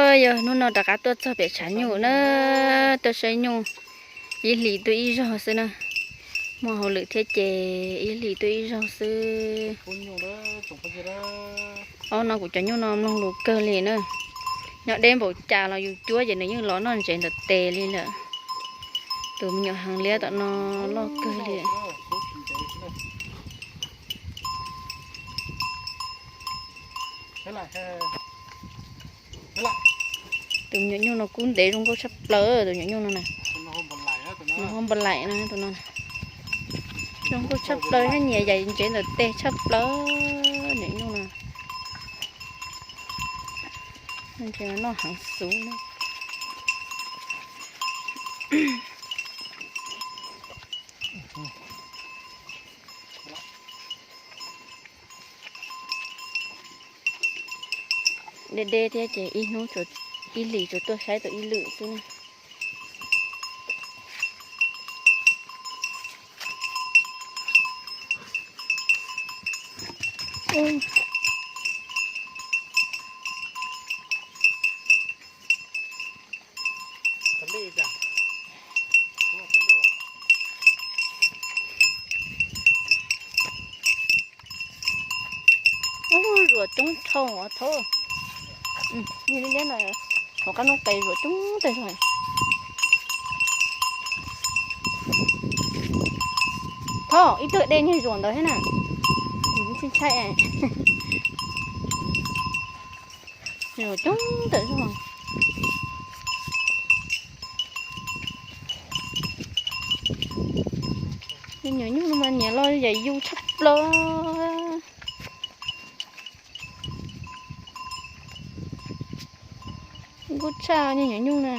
Yog hnub no rov qab tuaj txog pem tshav nyuj na, tuaj saib nyuj ib hlis tuaj ib zaug xwb na. Muaj hauj lwm thiab ces ib hlis tuaj ib zaug xwb. Ob no kuv cov nyuj no mloog lus kawg li na. Nyob deb npaum cas los yus cuab ces nws yeej los noj ntsev ntawm tes li lawm. Tus me nyuam heev liab tom no loj kawg li. Tus me nyuam nyuj no kub ntev zoo nkauj tshaj plaws, tus me nyuam nyuj no na. Nws ho npau laim no, tus no zoo nkauj tshaj plaws, nyias yam ntsev ntawm tes tshaj plaws, nyuam nyuj no. Noj heev xwb. Deb deb thiab ces ib hnub, ib hlis tsuas tuaj saib tau ib lwm xwb na. Ub, zuam coob dhau thauj. Yog li liab no, hauv qab noob qes zuam coob tag zog. Thauj, ib tug dej niag zuam ntawd thiab na. Ntshai ntshai. Zuam coob tag zog. Nyuam nyuj no mas nyiam los yam yus tshaj plaws. Nkauj tshaj nyuam nyuj na.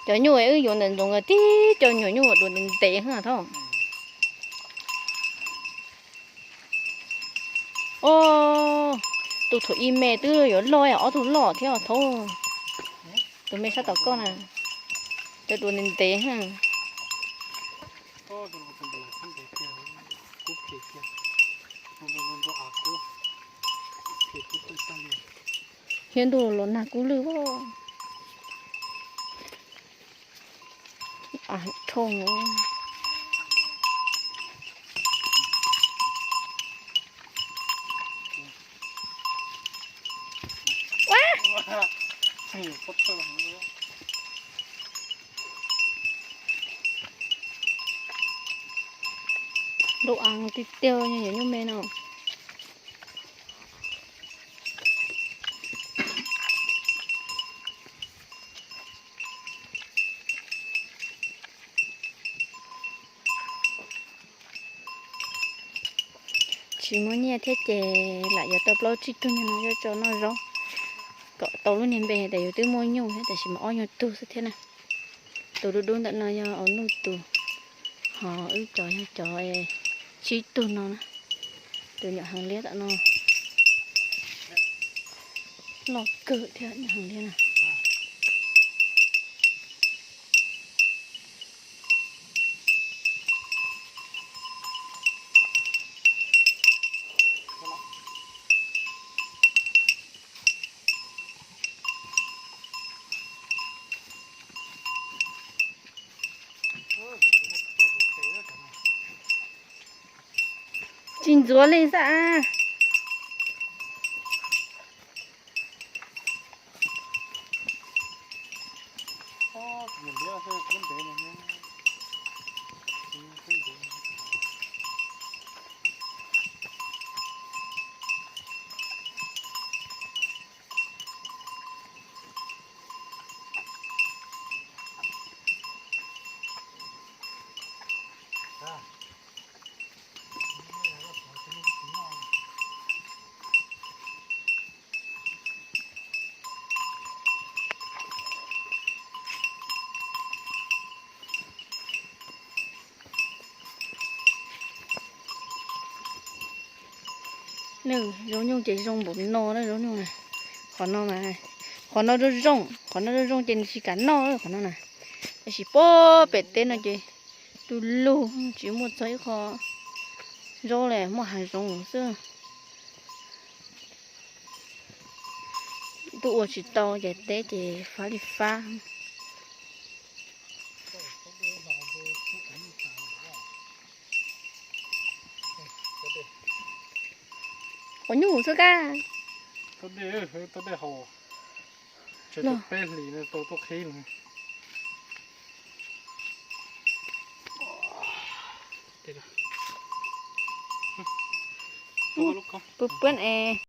Cov nyuj wb yuav ntawm ntxoov nkawd tib co nyuam nyuj dua ntev ntev thiab thauj. Tus thaum ub me twb yuav loj, ob tug loj thiab thauj. Tus me sab tom koj na, cov dua ntev ntev thiab. Hiab ntuj los nag kub lwj. Lub av tiag tiag, nyuam nyuj me no. Tsis muaj nyiaj thiab ces lam yuav tau plaub tsib tug no coj tso noj zaub kom tau lub niag npe tias yus twb muaj nyuj thiab, tab sis mas ob nyuag tug xwb thiab na. Tus dub dub ntawm no yog au nuj tus, ho wb cov yog cov tsib tug no na. Tus nyuam heev liab tom no loj kawg thiab, nyuam heev liab na. Tsis ntxuav li xwb. Zaub nyuj ces zoo npaum no na, zaub nyuj na. Qhov no mas, qhov no zoo zoo, qhov no zoo zoo ces nws tsis kam noj qhov no na. Tab sis pem teb no ces Du lug tsis muaj txog ib qho zaub li, muaj hav zoov xwb. Twb ua tsis tau ces teb ces fab li fab. Quav nyuj xwb kab. Tau dej, tau dej haus. Tseem tau peb hlis no tau tuaj qhib no. Pw pw es.